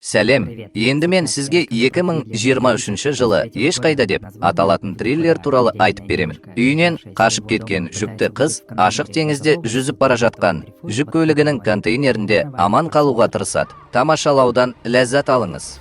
Сәлем! Енді мен сізге 2023 жылы «Ешқайда» деп аталатын триллер туралы айтып беремін. Үйінен қашып кеткен жүкті қыз ашық теңізде жүзіп бара жатқан жүк көлігінің контейнерінде аман қалуға тырысады. Тамашалаудан ләззат алыңыз.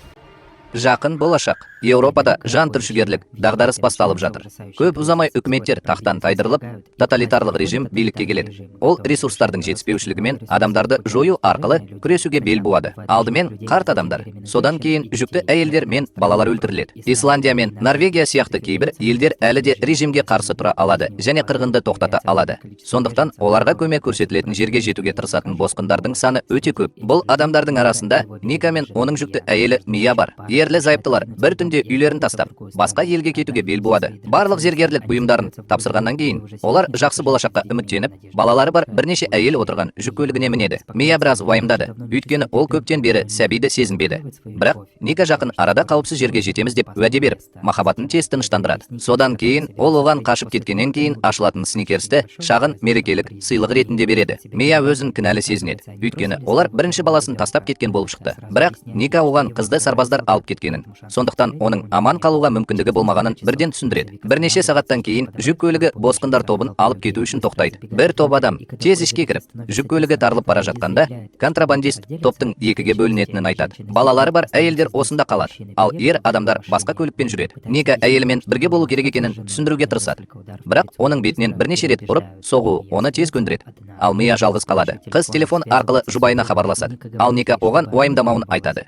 Жақын болашақ. Еуропада жан түршігерлік дағдарыс басталып жатыр. Көп ұзамай үкіметтер тақтан тайдырылып, тоталитарлық режим билікке келеді. Ол ресурстардың жетіспеушілігімен адамдарды жою арқылы күресуге бел буады. Алдымен қарт адамдар, содан кейін жүкті әйелдер мен балалар өлтіріледі. Исландия мен Норвегия сияқты кейбір елдер әлі де режимге қарсы тұра алады және қырғынды тоқтата алады. Сондықтан оларға көмек көрсетілетін жерге жетуге тырысатын босқындардың саны өте көп. Бұл адамдардың арасында Ника мен оның жүкті әйелі Мия бар. Ерлі зайыптылар бір түнде үйлерін тастап, басқа елге кетуге бел буады. Барлық зергерлік бұйымдарын тапсырғаннан кейін олар жақсы болашаққа үміттеніп, балалары бар бірнеше әйел отырған жүк көлігіне мінеді. Мия біраз уайымдады, өйткені ол көптен бері сәбиді сезінбеді. Бірақ Ника жақын арада қауіпсіз жерге жетеміз деп уәде беріп, махаббатын тез тыныштандырады. Содан кейін ол оған қашып кеткеннен кейін ашылатын сникерсті шағын мерекелік сыйлық ретінде береді. Мия өзін кінәлі сезінеді, өйткені олар бірінші баласын тастап кеткен болып шықты. Бірақ Ника оған қызды сарбаздар алып кеткенін, сондықтан оның аман қалуға мүмкіндігі болмағанын бірден түсіндіреді. Бірнеше сағаттан кейін жүк көлігі босқындар тобын алып кету үшін тоқтайды. Бір топ адам тез ішке кіріп, жүк көлігі тарылып бара жатқанда, контрабандист топтың екіге бөлінетінін айтады. Балалары бар әйелдер осында қалады, ал ер адамдар басқа көлікпен жүреді. Ника әйелімен бірге болу керек екенін түсіндіруге тырысады, бірақ оның бетінен бірнеше рет ұрып соғу оны тез көндіреді. Ал Мия жалғыз қалады. Қыз телефон арқылы жұбайына хабарласады, ал Ника оған уайымдамауын айтады,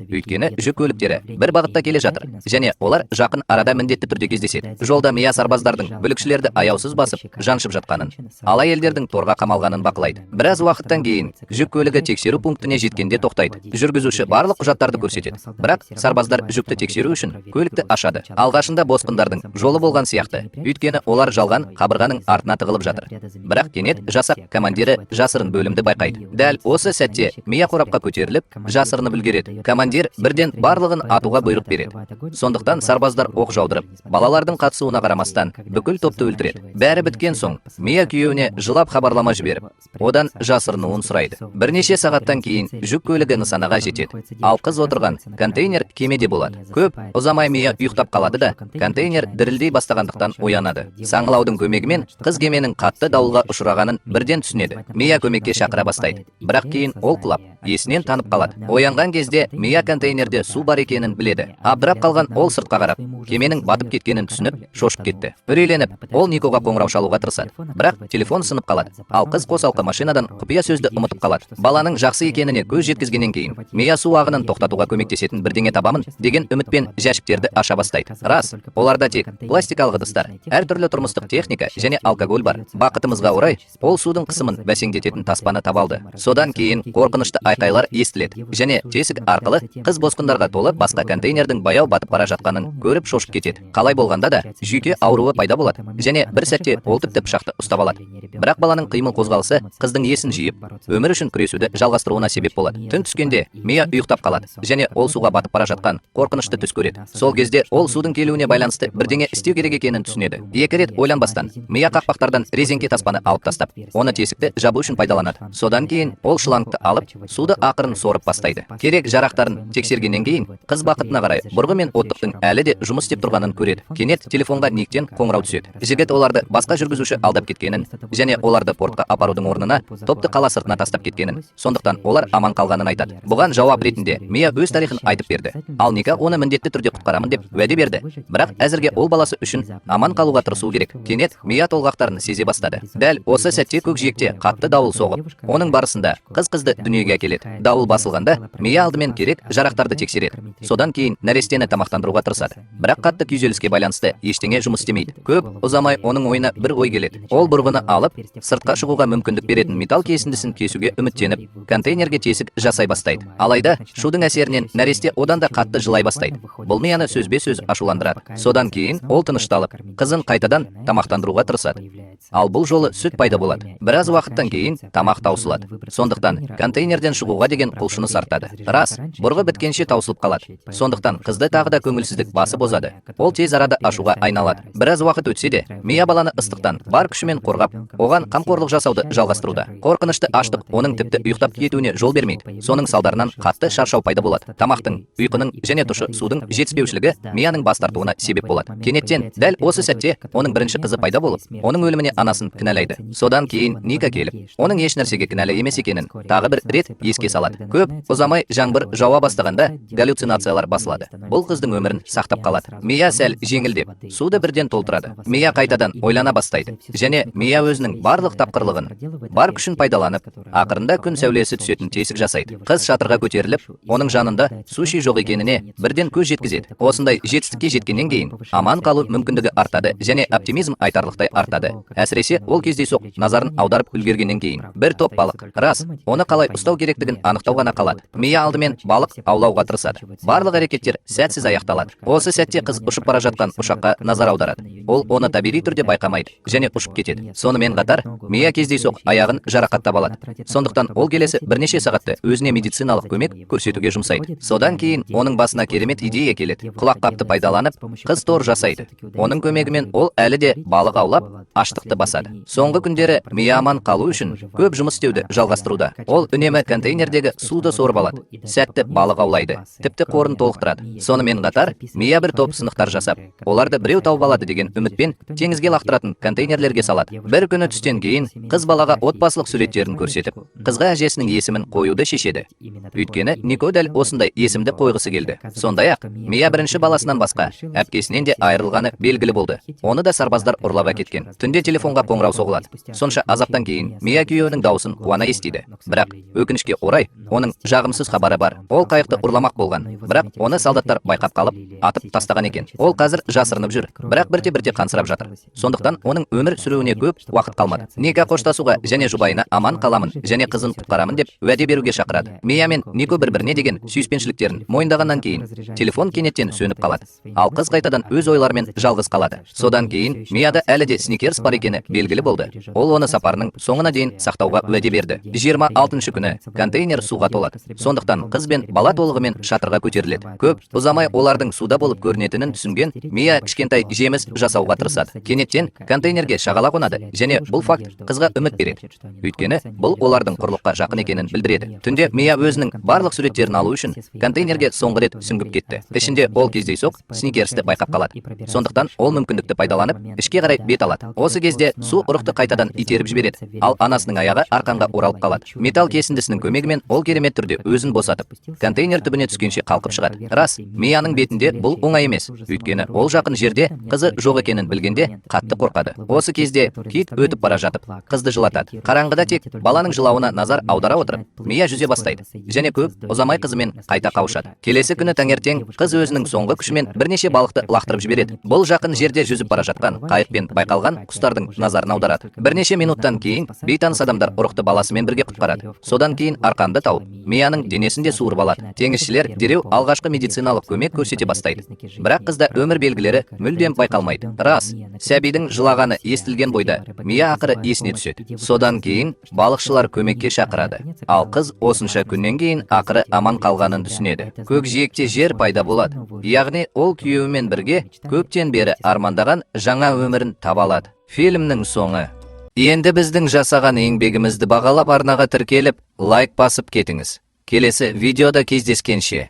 өйткені жүк көліктері бір бағытта келе жатыр және олар жақын арада міндетті түрде кездеседі. Жолда Мия сарбаздардың бүлікшілерді аяусыз басып, жаншып жатқанын, ал әйелдердің торға қамалғанын бақылайды. Біраз уақыттан кейін жүк көлігі тексеру пунктіне жеткенде тоқтайды. Жүргізуші барлық құжаттарды көрсетеді, бірақ сарбаздар жүкті тексеру үшін көлікті ашады. Алғашында босқындардың жолы болған сияқты, өйткені олар жалған қабырғаның артына тығылып жатыр. Бірақ кенет жасақ командирі жасырын бөлімді байқайды. Дәл осы сәтте Мия қорапқа көтеріліп, жасырынып үлгереді. Командир бірден барлығын атуға бұйрық береді. Сондықтан сарбаздар оқ жаудырып, балалардың қатысуына қарамастан, бүкіл топты өлтіреді. Бәрі біткен соң Мия күйеуіне жылап хабарлама жіберіп, одан жасырынуын сұрайды. Бірнеше сағаттан кейін жүк көлігі нысанаға жетеді, ал қыз отырған контейнер кемеде болады. Көп ұзамай Мия ұйықтап қалады да, контейнер дірілдей бастағандықтан оянады. Саңылаудың көмегімен қыз кеменің қатты дауылға ұшырағанын бірден түсінеді. Мия көмекке шақыра бастайды, бірақ кейін ол құлап, есінен танып қалады. Оянған кезде Мия контейнерде су бар екенін біледі. Абдырап қалған ол сыртқа қарап, кеменің батып кеткенін түсініп, шошып кетті. Үрейленіп, ол Никоға қоңырау шалуға тырысады, бірақ телефон сынып қалады. Ал қыз қосалқы машинадан құпия сөзді ұмытып қалады. Баланың жақсы екеніне көз жеткізгеннен кейін Мия су ағынын тоқтатуға көмектесетін бірдеңе табамын деген үмітпен жәшіктерді аша бастайды. Рас, оларда тек пластикалық ыдыстар, әртүрлі тұрмыстық техника және алкоголь бар. Бақытымызға орай, ол судың қысымын бәсеңдететін таспаны таба алды. Содан кейін қорқынышты айқайлар естіледі және тесік арқылы қыз босқындарға толы басқа контейнердің баяу батып бара жатқанын көріп, шошып кетеді. Қалай болғанда да жүйке ауруы пайда болады және бір сәтте ол тіпті пышақты ұстап алады. Бірақ баланың қимыл қозғалысы қыздың есін жиып, өмір үшін күресуді жалғастыруына себеп болады. Түн түскенде Мия ұйықтап қалады және ол суға батып бара жатқан қорқынышты түс көреді. Сол кезде ол судың келуіне байланысты бірдеңе істеу керек екенін түсінеді. Екі рет ойланбастан Мия қақпақтардан резеңке таспаны алып тастап, оны тесікті жабу үшін пайдаланады. Содан кейін ол шлангты алып, суды ақырын сорып бастайды. Керек жарақтарын тексергеннен кейін қыз бақытына қарай бұрғы мен оттықтың әлі де жұмыс істеп тұрғанын көреді. Кенет телефонға Никтен қоңырау түседі. Жігіт оларды басқа жүргізуші алдап кеткенін және оларды портқа апарудың орнына топты қала сыртына тастап кеткенін, сондықтан олар аман қалғанын айтады. Бұған жауап ретінде Мия өз тарихын айтып берді, ал Ника оны міндетті түрде құтқарамын деп уәде берді, бірақ әзірге ол баласы үшін аман қалуға тырысу керек. Кенет Мия толғақтарын сезе бастады. Дәл осы сәтте көкжиекте қатты дауыл соғып, оның барысында қыз қызды дүниеге әкеледі. Дауыл басылғанда Мия алдымен керек жарақтарды тексереді, содан кейін нәрестені тамақтандыруға тырысады, бірақ қатты күйзеліске байланысты ештеңе жұмыс істемейді. Көп ұзамай оның ойына бір ой келеді. Ол бұрғыны алып, сыртқа шығуға мүмкіндік беретін металл кесіндісін кесуге үміттеніп, контейнерге тесік жасай бастайды. Алайда шудың әсерінен нәресте одан да қатты жылай бастайды. Бұл Мияны сөзбе сөз ашуландырады. Содан кейін ол тынышталып, қызын қайтадан тамақтандыруға тырысады, ал бұл жолы сүт пайда болады. Біраз уақыттан кейін тамақ таусылады, сондықтан контейнерден Жерден шығуға деген құлшыныс артады. Рас, бұрғы біткенше таусылып қалады. Сондықтан қызды тағы да көңілсіздік басып озады. Ол тез арада ашуға айналады. Біраз уақыт өтсе де, Мия баланы ыстықтан бар күшімен қорғап, оған қамқорлық жасауды жалғастыруда. Қорқынышты аштық оның тіпті ұйықтап кетуіне жол бермейді. Соның салдарынан қатты шаршау пайда болады. Тамақтың, ұйқының және тұщы судың жетіспеушілігі Мияның бас тартуына себеп болады. Кенеттен дәл осы сәтте оның бірінші қызы пайда болып, оның өліміне анасын кінәлайды. Содан кейін Ника келіп, оның еш нәрсеге кінәлі емес екенін тағы бір рет еске салады. Көп ұзамай жаңбыр жауа бастағанда, галлюцинациялар басылады. Бұл қыздың өмірін сақтап қалады. Мия сәл жеңілдеп, суды бірден толтырады. Мия қайтадан ойлана бастайды және Мия өзінің барлық тапқырлығын, бар күшін пайдаланып, ақырында күн сәулесі түсетін тесік жасайды. Қыз шатырға көтеріліп, оның жанында суши жоқ екеніне бірден көз жеткізеді. Осындай жетістікке жеткеннен кейін аман қалу мүмкіндігі артады және оптимизм айтарлықтай артады. Әсіресе ол кездейсоқ назарын аударып үлгергеннен кейін. Бір топ балық. Рас, оны қалай ұстау керектігін анықтау ғана қалады. Мия алдымен балық аулауға тырысады. Барлық әрекеттер сәтсіз аяқталады. Осы сәтте қыз ұшып бара жатқан ұшаққа назар аударады. Ол оны табиғи түрде байқамайды және ұшып кетеді. Сонымен қатар, Мия кездейсоқ аяғын жарақаттап алады. Сондықтан ол келесі бірнеше сағатты өзіне медициналық көмек көрсетуге жұмсайды. Содан кейін оның басына керемет идея келеді. Құлаққапты пайдаланып, қыз тор жасайды. Оның көмегімен ол әлі де балық аулап, аштықты басады. Соңғы күндері Мия аман қалу үшін көп жұмыс істеуді жалғастыруда. Ол үнемі контейнердегі суды сорып алады, сәтті балық аулайды, тіпті қорын толықтырады. Сонымен қатар, Мия бір топ сынықтар жасап, оларды біреу тауып алады деген үмітпен теңізге лақтыратын контейнерлерге салады. Бір күні түстен кейін қыз балаға отбасылық суреттерін көрсетіп, қызға әжесінің есімін қоюды шешеді. Өйткені Нико дәл осындай есімді қойғысы келді. Сондай-ақ, Мия бірінші баласынан басқа әпкесінен де айырылғаны белгілі болды. Оны да сарбаздар ұрлап әкеткен. Түнде телефонға қоңырау соғылады. Сонша азаптан кейін Мия күйеуінің дауысын қуана естиді. Бірақ өкінішке орай, оның жағымсыз хабары бар. Ол қайықты ұрламақ болған, бірақ оны солдаттар байқап қалып, атып тастаған екен. Ол қазір жасырынып жүр, бірақ бірте-бірте қансырап жатыр. Сондықтан оның өмір сүруіне көп уақыт қалмады. Ника қоштасуға және жұбайына аман қаламын және қызын құтқарамын деп уәде беруге шақырады. Мия мен Нико бір-біріне деген сүйіспеншіліктерін мойындағаннан кейін телефон кенеттен сөніп қалады. Ал қыз қайтадан өз ойларымен жалғыз қалады. Содан кейін Мияда әлі де сникерс бар екені белгілі болды. Ол оны сапарының соңына дейін сақтауға уәде берді. 26 күні контейнер суға толады. Сондықтан қыз бен бала толығымен шатырға көтеріледі. Көп ұзамай олардың суда болып көрінетінін түсінген Мия кішкентай жеміс жасауға тырысады. Кенеттен контейнерге шағала қонады және бұл факт қызға үміт береді. Өйткені бұл олардың құрлыққа жақын екенін білдіреді. Түнде Мия өзінің барлық суреттерін алу үшін контейнерге соңғы рет сүңгіп кетті. Ішінде ол кездейсоқ сникерсті байқап қалады. Сондықтан ол мүмкіндікті пайдаланып, ішке қарай бет алады. Осы кезде су ұрықты қайтадан итеріп жібереді, ал анасының аяғы арқанға оралып қалады. Металл кесіндісінің көмегімен ол керемет түрде өзін босатып, контейнер түбіне түскенше қалқып шығады. Рас, Мияның бетінде бұл оңай емес, өйткені ол жақын жерде қызы жоқ екенін білгенде қатты қорқады. Осы кезде кит өтіп бара жатып, қызды жылатады. Қараңғыда тек баланың жылауына назар аудара отырып, Мия жүзе бастайды және көп ұзамай қызымен қайта қауышады. Келесі күні таңертең қыз өзінің соңғы күшімен бірнеше балықты лақтырып жібереді. Бұл жақын жерде жүзіп бара жатқан қайықпен байқалған құстардың назарын аударады. Бірнеше минуттан кейін бейтаныс адамдар ұрықты баласымен бірге құтқарады. Содан кейін арқанды тауып, Мияның денесін де суырып алады. Теңізшілер дереу алғашқы медициналық көмек көрсете бастайды. Бірақ қызда өмір белгілері мүлдем байқалмайды. Рас, сәбидің жылағаны естілген бойда Мия ақыры есіне түседі. Содан кейін балықшылар көмекке шақырады. Ал қыз осынша күннен кейін ақыры аман қалғанын түсінеді. Көкжиекте жер пайда болады. Яғни ол күйеуімен бірге көптен бері армандаған жаңа өмірін таба алады. Фильмнің соңы. Енді біздің жасаған еңбегімізді бағалап, арнаға тіркеліп, лайк басып кетіңіз. Келесі видеода кездескенше.